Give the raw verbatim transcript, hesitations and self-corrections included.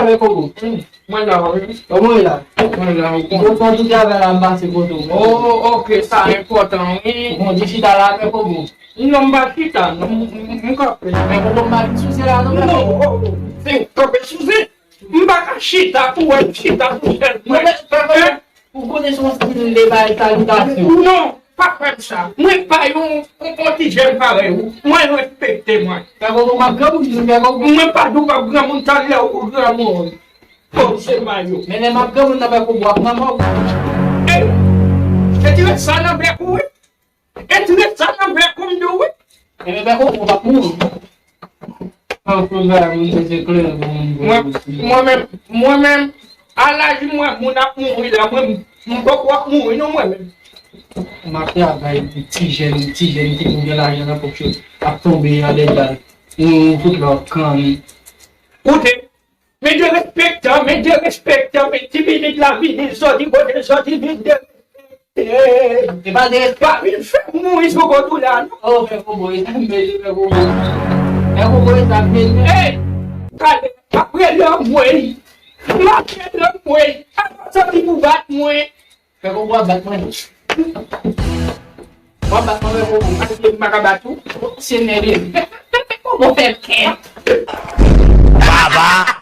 Pè Kobo. Mwen la, wi. Kòman w ye la? Mwen la, ou konnen. Bon, bon, tout travay la, m pase kote w. Oh, ok, sa enpòtan, wi. Ou konnen chita la, Pè Kobo. Non, m pa chita, non, m, m, m kanpe. Pè Kobo, m pa vin sou zen la, non, Pè Kobo. Non, oh, oh, se kanpe sou zen. M pa ka chita pou wè m chita tou sèl mwen. Ou konnen se yon stil de bay salitasyon. Non, pa fè m sa. Mwen pa yon, yon, yon ti jèn parèy ou. Mwen respekte mwen. Pè Kobo, m ap granmoun, pè Kobo. Mwen pa di w m ap granmoun, talè ou granmoun. Kòm se mayo. Men lè m ap granmoun nan, pè Kobo, w ap manman w. E, e ti ret sa nan bèk ou, wi. E ti ret sa nan bèk ou, m di w, wi. Ebyen, pè Kobo, w ap mouri. An, pou bagay moun se klè, moun. Mwen, mwen menm, mwen menm, a laj mwen, moun ap mouri la, mwen, m poko ap mouri non, mwen menm. M ap travay, ti jèn, ti jèn ki pou gen lajan nan pòch yo, ap tonbe anlè dal. Ou fout lòt kan. Koute, men derespektan, men derespektan, men ti pitit la vini, zòdi kote zòdi vin derespekte. E pa de pa vin fè m mouri sou kont ou la, non. Oh, pè Kobo, e sa m bezwen, pè Kobo. Pè Kobo, e sa m bezwen. Ey, gade, m ap rele anmwey. M ap rele anmwey. Apa sa ki pou bat mwen? Pè Kobo ap bat mwen. W ap bat mwen, pè Kobo. Aske m pa ka bat ou? Senyè, pè Kobo fè kè. Baba.